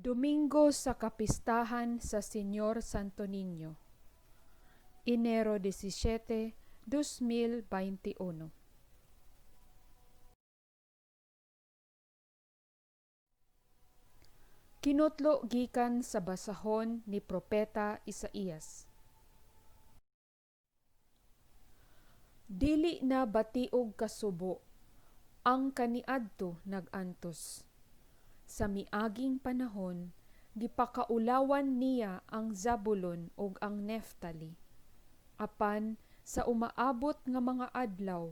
Domingo sa kapistahan sa Señor Santo Niño. Enero 17, 2021. Kinutlo gikan sa basahon ni Propeta Isaías. Dili na batiog kasubo ang kaniadto nag-antos. Sa miaging panahon gipakaulawan niya ang Zabulon ug ang Neftali. Apan sa umaabot nga mga adlaw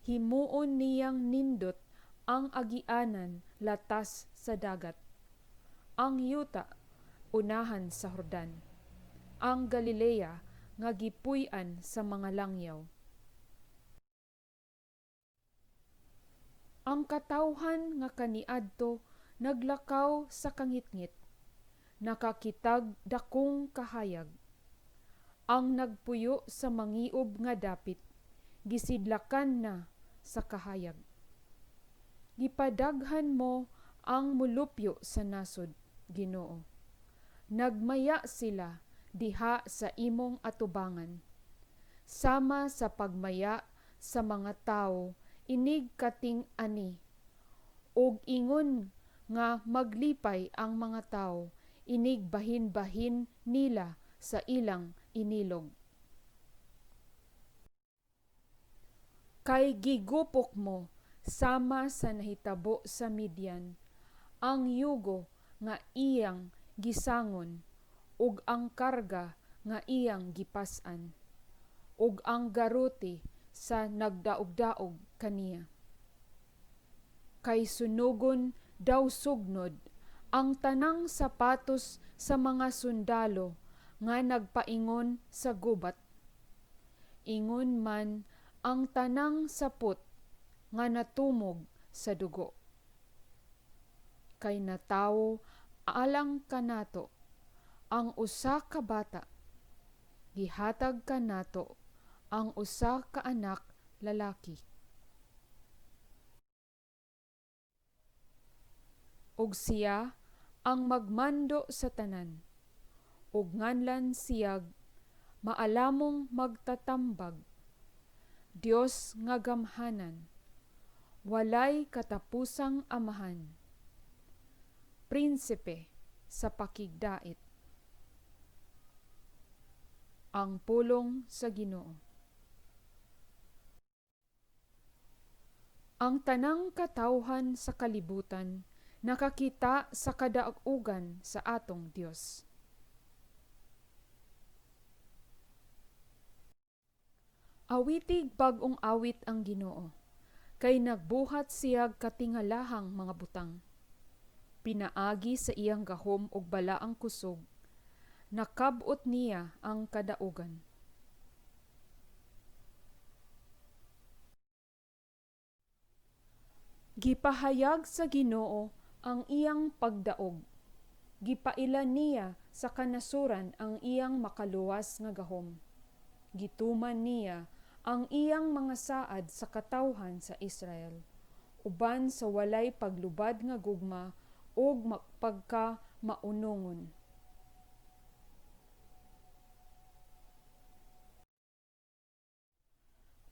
himuon niyang nindot ang agianan latas sa dagat. Ang yuta unahan sa Jordan, ang Galilea nga gipuy-an sa mga langyaw. Ang katawhan nga kaniadto naglakaw sa kangitngit, nakakitag dakong kahayag. Ang nagpuyo sa mangiob nga dapit, gisidlakan na sa kahayag. Gipadaghan mo ang molupyo sa nasod, Ginoo. Nagmaya sila diha sa imong atubangan. Sama sa pagmaya sa mga tawo inig kating-ani, ug ingon nga maglipay ang mga tawo inig bahin-bahin nila sa ilang inilog. Kay gigupok mo sama sa nahitabo sa Midian ang yugo nga iyang gisangon ug ang karga nga iyang gipas-an ug ang garote sa nagdaogdaog kaniya. Kay sunogon daw sugnod ang tanang sapatos sa mga sundalo nga nagpaingon sa gubat. Ingon man ang tanang sapot nga natumog sa dugo. Kay natawo alang kanato ang usa ka bata, gihatag kanato ang usa ka anak lalaki. Ug siya ang magmando sa tanan, ug nganlan siyag Maalamong Magtatambag, Dios nga Gamhanan, Walay Katapusang Amahan, Prinsipe sa Pakigdait. Ang pulong sa Ginoo. Ang tanang katawhan sa kalibutan nakakita sa kadaugan sa atong Dios. Awitig bag-ong awit ang Ginoo, kay nagbuhat siyag katingalahang mga butang. Pinaagi sa iyang gahom ug balaang kusog, nakab-ot niya ang kadaugan. Gipahayag sa Ginoo ang iyang pagdaog. Gipaila niya sa kanasuran ang iyang makaluwas nga gahom. Gituman niya ang iyang mga saad sa katawhan sa Israel, uban sa walay paglubad nga gugma ug pagka-maunongon.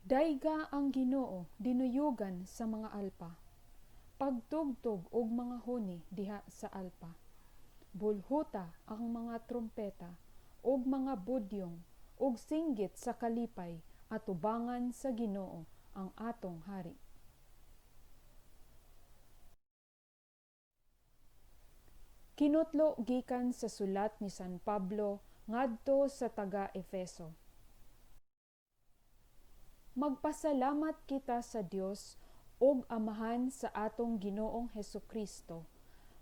Dayga ang Ginoo dinuyugan sa mga alpa. Pagtugtog og mga huni diha sa alpa. Bulhuta ang mga trumpeta ug mga budyong ug singgit sa kalipay atubangan sa Ginoo ang atong hari. Kinutlo gikan sa sulat ni San Pablo ngadto sa taga-Efeso. Magpasalamat kita sa Dios ug Amahan sa atong Ginoong Hesukristo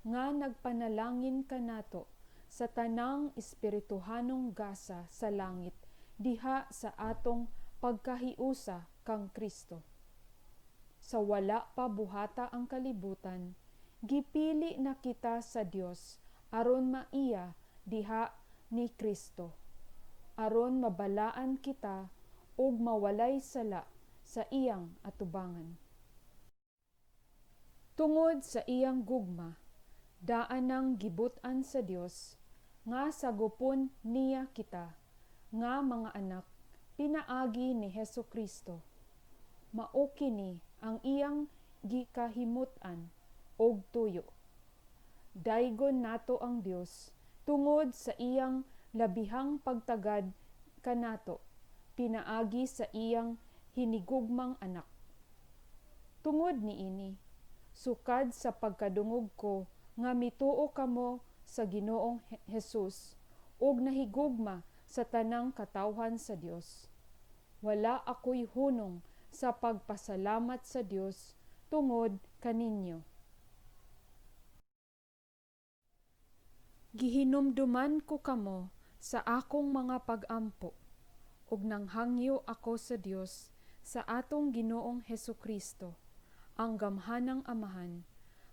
nga nagpanalangin kanato sa tanang espirituhanong gasa sa langit diha sa atong pagkahiusa kang Kristo. Sa wala pa buhata ang kalibutan, gipili na kita sa Dios aron maiya diha ni Kristo, aron mabalaan kita ug mawalay sala sa iyang atubangan. Tungod sa iyang gugma, Daan nang gibut-an sa Dios nga sagupon niya kita nga mga anak pinaagi ni Hesukristo. Mao kini ang iyang gikahimut-an og tuyo. Daygon nato ang Dios tungod sa iyang labihang pagtagad kanato pinaagi sa iyang hinigugmang anak. Tungod niini, sukad sa pagkadungog ko nga mituo kamo sa Ginoong Hesus ug nahigugma sa tanang katawhan sa Dios, wala ako'y hunong sa pagpasalamat sa Dios tungod kaninyo. Gihinumduman ko kamo sa akong mga pag-ampo, ug nanghangyo ako sa Dios sa atong Ginoong Hesukristo, ang gamhanang Amahan,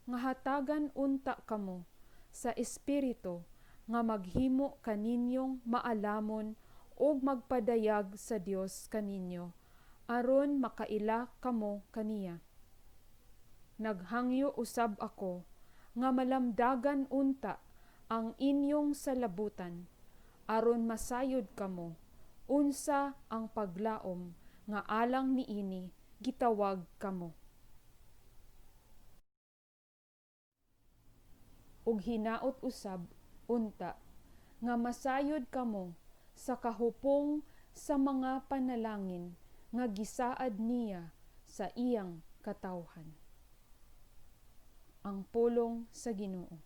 nga hatagan unta kamo sa Espiritu nga maghimo kaninyong maalamon ug magpadayag sa Dios kaninyo aron makaila kamo kaniya. Naghangyo usab ako nga malamdagan unta ang inyong salabutan aron masayod kamo unsa ang paglaom nga alang niini gitawag kamo. Ug hinaot usab unta nga masayod kamo sa kahupong sa mga panalangin nga gisaad niya sa iyang katawhan. Ang pulong sa Ginoo.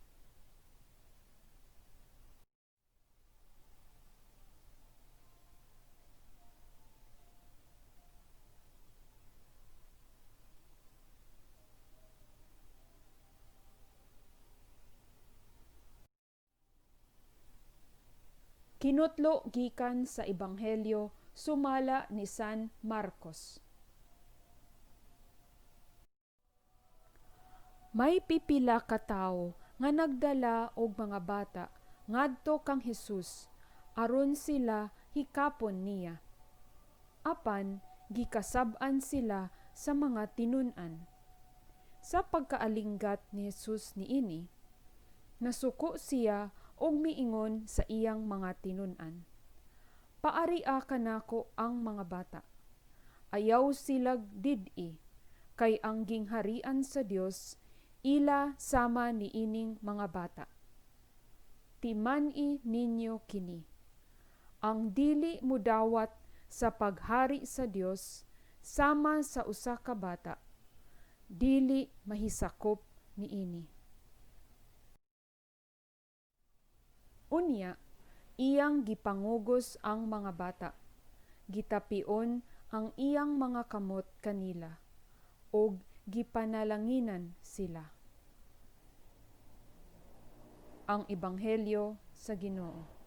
Kinutlo gikan sa Ebanghelyo sumala ni San Marcos. May pipila ka tawo nga nagdala og mga bata ngadto kang Hesus aron sila hikapon niya. Apan gikasab-an sila sa mga tinun-an. Sa pagkaalinggat ni Hesus niini, nasuko siya og miingon sa iyang mga tinun-an. Paaria kanako ang mga bata. Ayaw silag did-i, kay ang gingharian sa Dios ila sama niining mga bata. Timan-i ninyo kini. Ang dili mudawat sa paghari sa Dios sama sa usa ka bata, dili mahisakop niini. Unya, iyang gipangugos ang mga bata, gitapion ang iyang mga kamot kanila, ug gipanalanginan sila. Ang Ebanghelyo sa Ginoo.